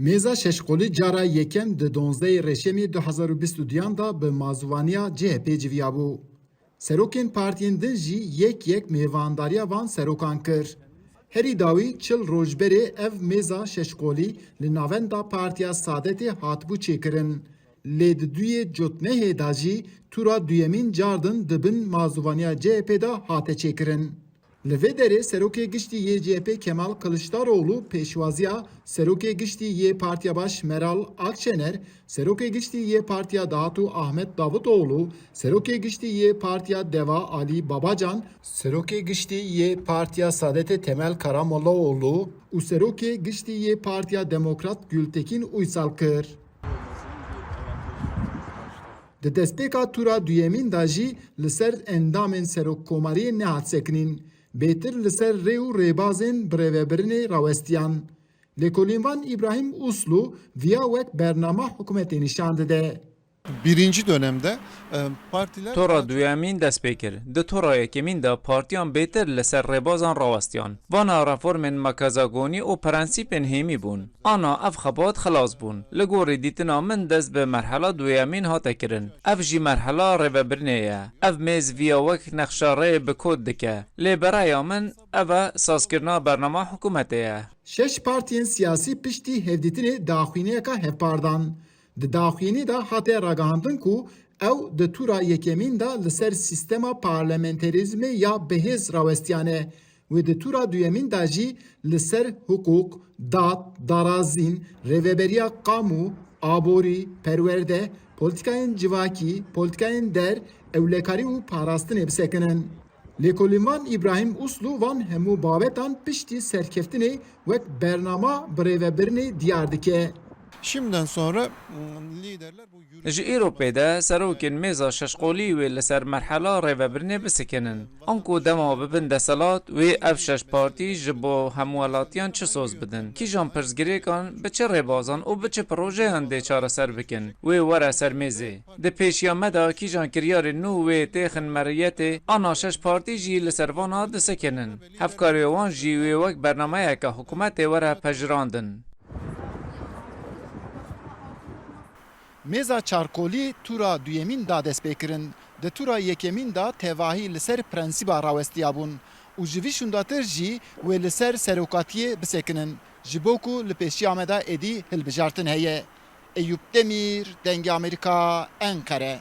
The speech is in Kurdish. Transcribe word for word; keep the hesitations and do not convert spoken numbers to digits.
Mêza şeşqolî cara yekem di donzdehê Reşemê du hezar û bîst û duyan de bi mazûvaniya C H P civiyabû. Serokên partiyên din jî yek yek mêvandariya van serokan kir. Herî dawî çil roj berê ev mêza şeşqolî li navenda Partiya Saadetê hatibû çêkirin. Lê di duyê cotmehê de jî tûra duyemîn cardin di bin mazûvaniya C H P de hate çêkirin. Li vê derê Serokê Giştî yê C H P Kemal Kiliçdaroglu pêşwaziya Serokê Giştî yê Partiya Baş Meral Akşener, Serokê Giştî yê Partiya Dahatû Ahmet Davutoglu, Serokê Giştî yê Partiya Deva Alî Babacan, Serokê Giştî yê Partiya Saadetê Temel Karamollaoglu û Serokê Giştî yê Partiya Demokrat Gültekin Uysal kir. Di destpêka tûra duyemîn de jî li ser endamên serokkomariyê nehat sekinîn, bêtir li ser rê û rêbazên birêvebirinê rawestiyan. Lêkolînvan Îbrahîm Uslu viya wek bernama hikûmetê nîşan dide. Birinci dönemde e, partiler Tora duyemîn dest pê kir. Di tora yekemîn de partiyan bêtir li ser rêbazan rawestiyan. Vana reformên mekazagonî û prensîpên hêmî bûn. Ana ev xebat xilas bûn. Li gorî dîtina min dest bi merhela duyemîn hate kirin. Ev jî merhela rêvebirinê ye. Ev mêz viya wek nexşa rê bi kod dike. Lê bi raya min ev e sazkirina bernama hikûmetê ye. Şeş partiyên siyasî piştî hevdîtinê daxuyaniyeka hevpar dan. Di daxuyanî de hate ragihandin ku ew di tûra yekemîn de li ser sîstema parlamenterîzmê ya bihêz rawestiyane. Wê di tûra duyemîn de jî li ser hiqûq, dad, darazîn, rêveberiya qamû, aborî, perwerde, polîtîkayên civakî, polîtîkayên der, ewlekarî û parastinê bisekinin. Lêkolînvan Îbrahîm Uslu van hemû babetan piştî serkeftinê wek bernama birêvebirinê diyar dike. Şimdiden sonra mm, liderler bu Ji îro pê de serokên mêza şeşqolî wê li ser merhela rêvebirinê bisekinin. Anku dema bibin desthilat, wê ev şeş partî ji bo hemwelatiyan çi soz bidin? Kîjan pirsgirêkan bi çi rêbazan û bi çi projeyan dê çareser bikin? Wê were ser mêzê. Di pêşiya me de kîjan kiryarên nû wê têxin meriyetê, ana şeş partî jî li ser vana disekinin. Hevkariya wan jî wê wek bernameyeke hikûmetê were pejirandin. Mêza çarkolî tûra duyemîn da destpêkirin. Di tûra yekemîn de tevahî li ser prensîba rawestiyabûn û ji vî şûndatir jî wê li ser serokatiyê bisekinin, ji bo ku li pêşiya me de êdî hilbijartin heye. Eyûp Demîr, Dengê Amerîka, Enqere.